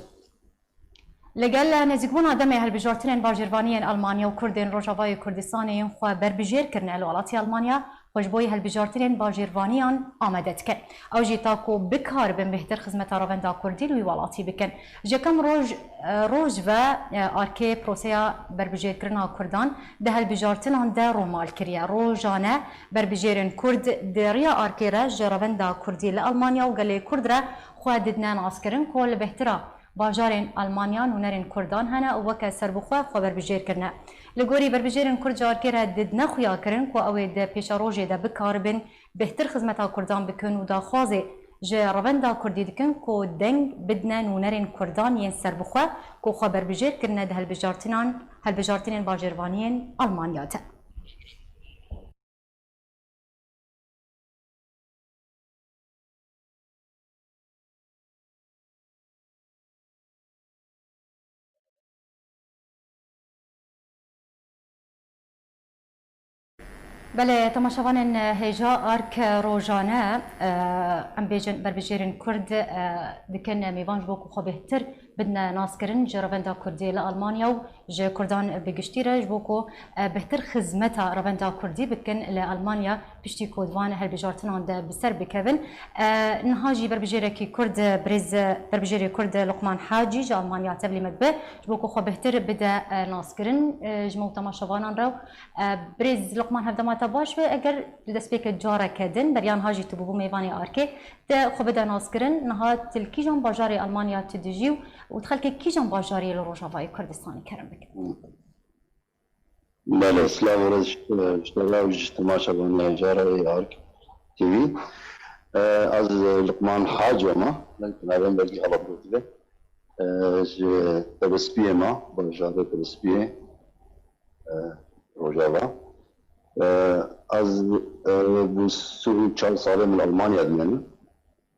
Li gel, e, nêzîkbûna demê hilbijartinên bajêrvaniyên Elmanya û Kurdên Rojavayê Kurdistanê yên xwe berbijêr kirine li welatî Elmanya, xwe ji bo yê hilbijartinên bajêrvaniyan amade dikin. Ew jî ta ku bikaribin bêhtir xizmeta revenda kurdî li wî welatî bikin. Ji yekem roj, roj ve, e, arkê proseya berbijêrkirina kurdan di hilbijartinan de rûmal kiriye. Rojane berbijêrên kurd di riya arkê re ji revenda kurdî li Elmanya û gelê kurd re xwe didine naskirin ku li bêhtira bajarên Elmanya nûnerên kurdan hene û weke serbixwe xwe berbijêr kirine. Li gorî berbijêrên kurd ji arkê re didine xuyakirin ku ew ê di pêşerojê de bikaribin bêhtir xizmeta kurdan bikin û daxwazê ji revenda kurdî dikin ku deng bidine nûnerên kurdan yên serbixwe ku xwe berbijêr kirine di hilbijartinan, hilbijartinên bajêrvaniyên Elmanya de. Belê, temaşevanên hêja, ark rojane, e, em bêjin berbijêrên Kurd, e, dikin mêvan ji bo ku xwe bêhtir bidine naskirin ji revenda Kurdî li Almanya û ji Kurdan bi giştî re, ji bo ku, e, bêhtir xizmeta revenda Kurdî bikin li Almanya, piştî ku di van hilbijartinan de bi ser bikevin. E, niha jî berbijêrekî Kurd, birêz, berbijêrê Kurd Luqman Hacî ji Almanya tevlî me dibe, ji bo ku xwe bêhtir bide, e, naskirin, e, ji me û temaşevanan re. E, birêz Luqman, hevdema te baş be, eger li destpêkê careke din, beriya niha jî tu bûbû mêvanê arkê, te xwe bide naskirin, niha tu li kîjan bajarê Almanya tu dijî û tu xelkê kîjan bajarê li Rojavayê Kurdistanê, kerem bike. Belê, silav û rêz ji, ji te re û ji temaşevanê hêja re ê Ark T V. E, ez Luqman Hacî me, belkî navê min belkî xelat gotibe. E, ji Tebespiyê me, bajarê Tebespiyê, e, Rojava. E, ez, e, bi sî û çar salê min Almanya dimînim.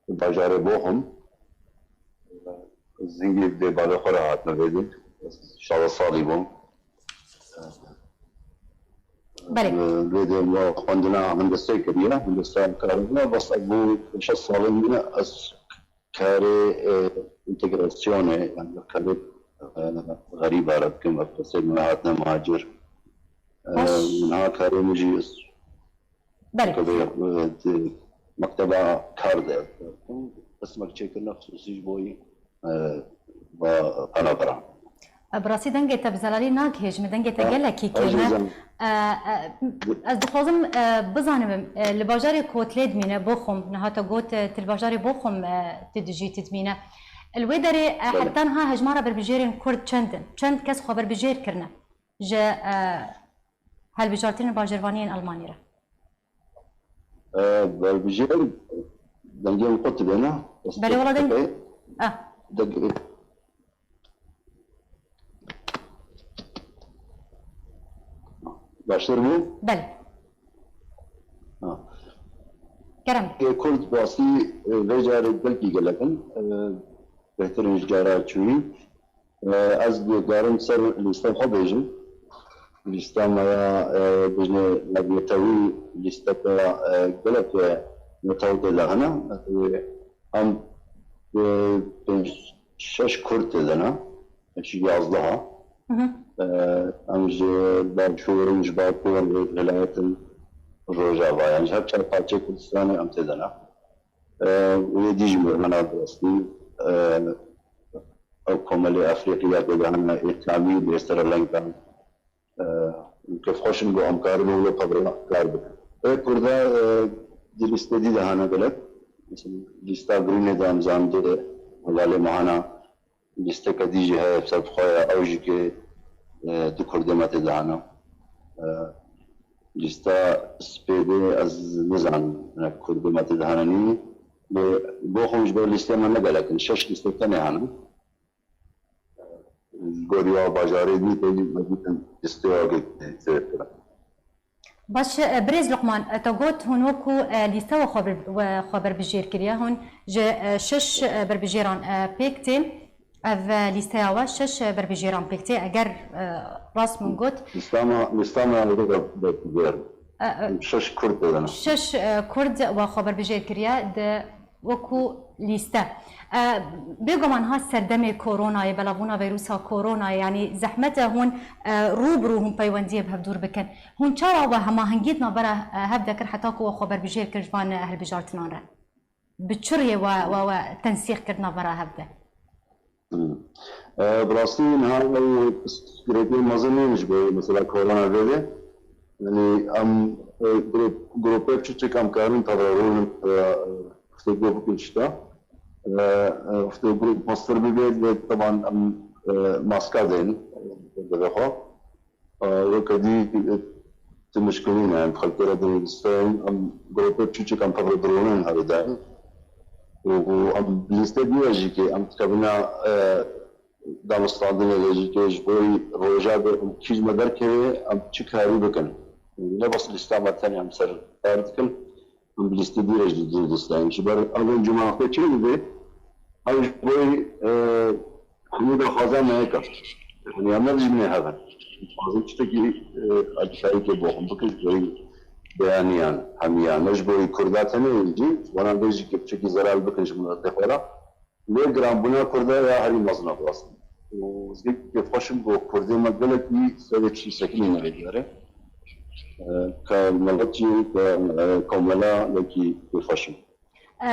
Bajarê Bochum. Ez hingî dê bavê xwe re hatime vê dê. Ez şazdeh salî bûm. Belê. Vê dê me xwendina hendesê kiriye, hendesa karibûna, bes ev bû şeş salên min e, ez karê, e, întegrasyonê, yani karê, e, xerîba re dikim, ev kesê min hatine muhacir. E, Baş. Niha karê min jî Belê. Mekteba, e, di mekteba kar de. Qismek çêkirine xisûsî ji bo, e, ba penaberan. E, bi rastî dengê te bi zelalî nagihê, ji min dengê te Ha, gelekî ez kêm e. dizan- E, e, ez dixwazim, e, bizanim, e, li bajarê Kotlê dimîne, Boxum, niha te got, e, tu li bajarê Boxum, e, tu dijî, tu dimîne. Li wê derê, e, Belê. heta niha hejmara berbijêrên Kurd çend in? Çend kes xwe berbijêr kirine? Ji, e, hilbijartinên bajêrvaniyên Almanyê re. E, berbijêr, dengê min qut dibêne. Belê, wala deng-, Dengê ah. Baştir bû? Belê. Ha. Kerem. Ê Kurd rastî, e, vê carê belkî gelek in. E, bêhtir in ji cara çûyî. E, ez dikarim ser lîsta xwe bêjim. Lîsta me ya, e, bêjinê navnetewî lîsteke, e, gelek, e, netew tê de hene. E, em, e, pênc şeş Kurd tê de ne. Pênc yazdeh. Hı hı. E, em ji başûr in, ji bakur in, ji vilayet in, Rojava. Yani ji her çar parçeyê Kurdistanê em tê de ne. E, wê dî ji mêvana bi rastî, e, ew komelê Efrîqiya pê de hene, Îslamî, lê Sri Lanka. E, kêfxweş in ku em karibin wilo pevra kar bikin. Ê Kurda, e, di lîstê dî de hene gelek. Mesela lîsta Grînê de em zanî hevalê me hene. Lîsteke dî jî heye, ser bi xwe ye, ew jî kê, e, du Kurdê me tê de hene. E, lîsta spêdê ez nizanim, hinek Kurdê me tê de hene nî. Lê Boxum ji ber lîstê me ne gelek in, şeş lîstê tenê hene. Ji gor ya bajarê dî tê, me dîtin lîsteya girtî zêdetir e. Baş e, birêz Luqman, e, te got hûn wekû, e, lîste we xwe bir-, we xwe berbijêr kiriye, hûn ji, e, şeş, e, berbijêran, e, pêk tên. Ev, e, lîsteya we şeş, e, berbijêran pêk tê, eger, e, rast min got. Lîsta me, lîsta me ew de ber-, berpigirin. E, e, Şeş Kurd tê de ne. Şeş, e, Kurd we xwe berbijêr kiriye di wekû lîste. E, bêguman ha serdemê koronayê, belavbûna vîrusa koronayê, yanî zehmet e hûn, e, rû bi rû hûn peywendiyê bi hevdûr bikin. Hûn çawa we hemahengî di navbera, e, hev de kir heta ku we xwe berbijêr kir ji van, e, hilbijartinan re? Bi çi rê we, we, we tensîq kir di navbera hev de? Hmm. E, bi rastî niha ew pirsgirêkên mezin nîn ji bo mesela korona vê de. Yanî em, e, grûp, grûpê piçûçik em karin tevre rûnin, e, guftûgû bikin tişta. E, e, guftûgû mestir bibe, lê teban em, e, maska deyn, e, devê xwe. E, weke dî, e, tu mişkilî ne, em xelkê re dibistên, em grûpê piçûçik em tevre dirûnin herî daîm. Û, û em bi lîste dî re jî ke em dikevine, e, danûstandinê de jî ke ji bo roja de em kî ji me derkeve, em çi karî bikin. Ne bes lîsta me tenê em ser kar dikin, em bi lîstê dî re jî dûr disteyin. Ji ber ev encûmena xwe çi dibe, ew ji bo, e, hemû daxwaza me yek e. Yanî em ne dijminê hev in. Dixwazin tiştekî, e, alîkarîkê bo xwe bikin ji bo beyaniyan hemiyan. Ne ji bo Kurda tenê jî, ji wana vê jî ke piçekî zelal bikin ji miletê xwe re. Lê giranbûna Kurda ya herî mezin e bi rastî. Û ez gelekî kêfxweş im ku Kurdê me gelekî serê çî sekinîne vê diyarê. E, ke milet jî, ke, e, komela gelekî kêfxweş im. E,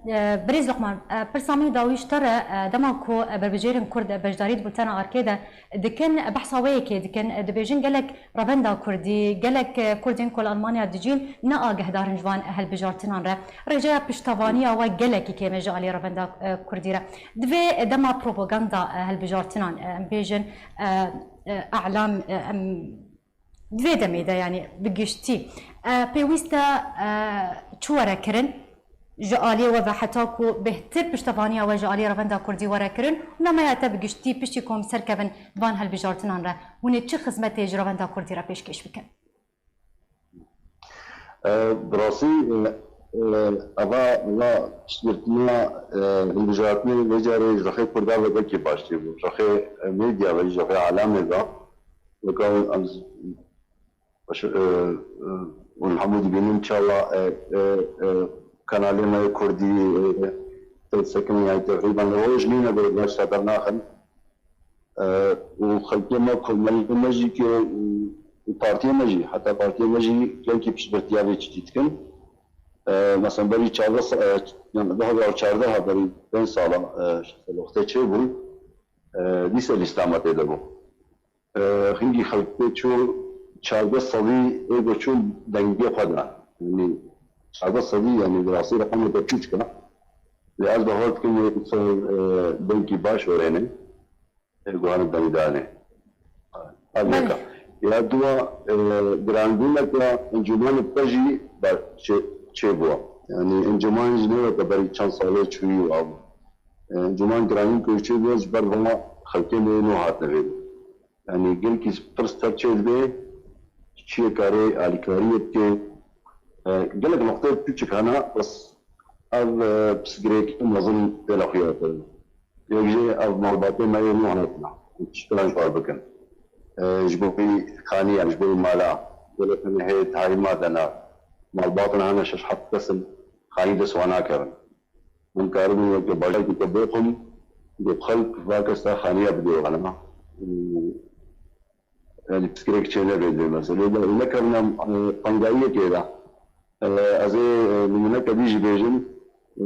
e, Birêz Luqman, e, pirsa min dawî ji te re, e, dema ku, e, berbijêrên Kurd, e, beşdarî di bultena Arkê de dikin, e, behsa wê yekê dikin, e, dibêjin gelek Revenda Kurdî, gelek, e, Kurdên ku li Almanya dijîn ne agehdar in ji van hilbijartinan re. Rêjeya piştevaniya we gelekî kêm e ji alî Revenda, e, Kurdî re. Divê, e, dema propaganda, e, hilbijartinan, e, em bêjin, e, e, elam, e, em, di vê demê de, yanî bi giştî, e, pêwîst e, e, çi were kirin? Ji aliyê we ve heta ku bêhtir piştevaniya we ji alî Revenda Kurdî were kirin û nameya te bi giştî piştî ku em serkevin van hilbijartinan re, hûn ê çi xizmetê ji Revenda Kurdî re pêşkêş bikin? E, bi rastî, e, e, eva, eva piştgirtina, e, hilbijartinê vê carê ji rexê Kurda ve gelkî baş çêbû. Ji rexê, e, medya ve, ji rexê alamê ve. Weke em, Baş, e, e, hûn hemû dibînin çawa, e, e, e, kanalê me yê Kurdî, e, e, sekinî, yani teqrîben roj nîne ku roj te dernaxin. E, û xelkê me, komelê me jî ke, û, û partiyê me jî, heta partiyê me jî gelkî piştgirtiya vê çîtî dikin. E, mesela berî çardeh sa-, e, yani du hezar çardeh berî pênc sala, e, işte wextê çêbû, e, dîsa lîsta me tê de bû. E, hingî xelkê çû çardeh sedî ê ku çûn dengê xwe da. Yanî çardeh sedî, yanî bi rastî reqemeke piçûçik e. Lê ez bawer dikim wê sal, e, dengî baş werêne. Ê ku hene dengdanê. Ev Belê. yek e. Ya dua, e, giranbûneke encûmanê te jî ber-, çê-, çêbû. Yanî encûman jî ne weke berî çend salê çûyî û ew. E, encûman giranîn ku çêbû ji ber vana xelkê me nû hatine vê. Yanî gelkî pirs ser çê dibe, çiyê karê alîkariyê bike. E, gelek noqteyê piçûçik hene, bes ev, e, pirsgirêkên mezin têne xuya kirin. Yek jê ev malbatê me yê nû hatina, tiştan ji bar bikin. E, ji bo vî xaniyan, ji bo vî mala, gelek hene hê tayî ma de ne. Malbatin hene şeş heft kes in, xanî dest wan nakevin. Hûn karibin weke bajarkeke Boxum, bi xelk va kes ta xaniya bidê wana. Û, yanî pirsgirêk çênebê di vê meselê de. Û nekevne, e, tengayiyekê de. E, ez ê, e, nimûneke dî jî bêjim, e,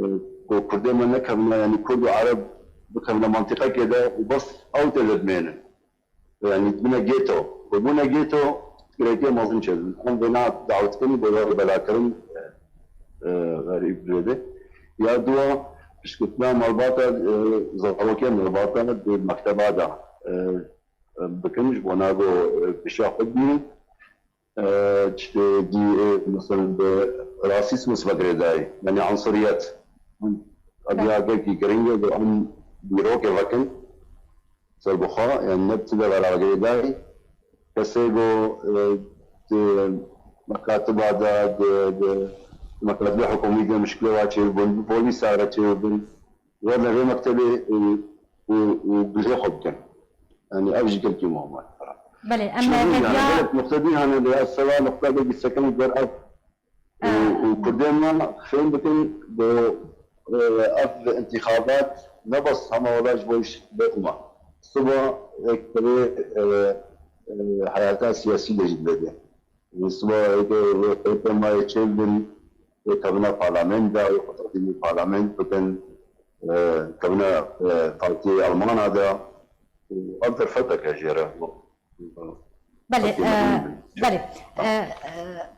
ku Kurdê me nekevne, yanî Kurd û Ereb bikevne mantîqekê de û bes ew tê de dimênin. Yanî dibine gêto. Ku bûne gêto, pirsgirêkê mezin çêdin. Em vêna dawet kirin, bo wer belakirin, e, e, xerîb rê de. Ya dua, piştgirtina malbata, e, zarokê malbata di mekteba de, e, e, bikin, ji bona ku, e, pişa xwe bînin. E, tiştê dî, e, mesela bi rasîsmus ve girêdayî, yanî unsuriyet. Ev ya gelkî giring e, ku em dîrokê vekin. Ser bi xwe, yani ne bi ti de ve re girêdayî. Kesê ku, e, di mekatiba de, di, di mekatibê hikûmî de mişkilê wa çêbûn, bi polîsa re çêbûn. Werine vê mektebê, e, û, û gijê xwe bikin. Yanî ev jî gelkî muhim e. Belê, em Çûbûn yani, hêviya gelek nuqte dî hene lê ez seba nuqte belkî sekinî ber ev û, û Kurdên me fêm bikin, bi, e, ev intixabat ne bes hema wela ji bo iş bêxuma. Siba ek pere, e, e, heyata siyasî de jî dibêje. Siba eke rêxê me yê çêbin, ê kevine parlament de, ê xwe teqdîmî parlament bikin, e, kevine, e, partiyê Almana de, û ev derfeteke jê re. Belê, Peki, e, memnun. Belê. E, e,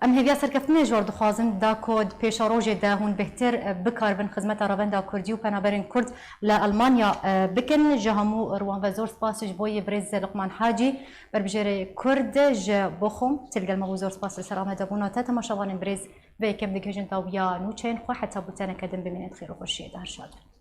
Em hêviya serkeftinê ji we dixwazin da ku di pêşerojê de hûn bêhtir, e, bikaribin xizmeta Revenda Kurdî û penaberên Kurd li Almanya, e, bikin. Ji hemû rûwan ve zor spas ji bo yê birêz Luqman Hacî, berbijêrê Kurd ji Bochum. Ti li gel me bû, zor spas li ser amadebûna te. Temaşevanên birêz, vê yekem digihîjin dawiya nûçeyên xwe. Heta bûteneke din bimînin di xêr û xweşiyê de. Her şad bin.